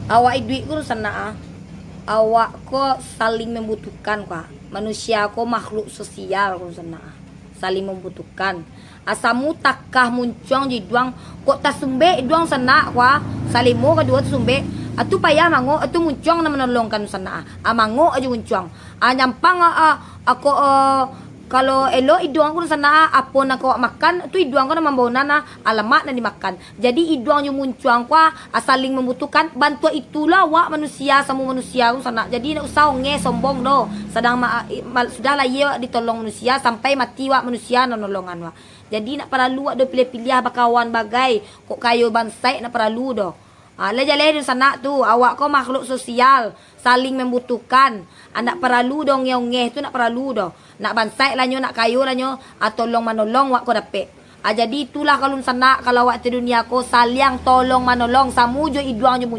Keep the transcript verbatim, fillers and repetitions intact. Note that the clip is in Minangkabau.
Awak iduik ko dunsanak ah. Awak ko saling mambutuhkan ko ah. Manusia ko makhluk sosial ko dunsanak ah. Saling mambutuhkan. Asamu takah muncuang jo iduang, kok tasumbek iduang sanak ko ah. Salimo kaduo tasumbek. Atu payah mangok, atu muncuang nan manolongkan dunsanak ah. Ah, mangok ajo muncuang. Ah, nyampang ah, ah, ah, kok ah, kalau elok iduang ko dunsanak ah, apo nan kau makan, tu iduang ko nan mambaonan ah, alamak nan dimakan. Jadi iduang jo muncuang ko ah, saling mambutuhkan, bantuak itulah awak manusia samo manusia ko dunsanak. Jadi ndak usah ongeh sombong doh. Sadang ma, ma, sudah lahia awak ditolong manusia, sampai mati awak manusia nan nolongan awak. Jadi ndak paralu awak doh piliah-piliah bakawan bagai, kok kayo bansaik ndak paralu doh. Ah, lah jaleh dunsanak tu, awak ko makhluk sosial, saling mambutuhkan. Ah, ndak paralu doh ongeh-ongeh tu, ndak paralu doh. Nak bansaik lah nyo, nak kayo lah nyo, ah, tolong manolong awak ko dapek. Ah, jadi itulah kalau dunsanak, kalau awak di dunia ko saliang tolong manolong, samo jo iduang jo muncuang.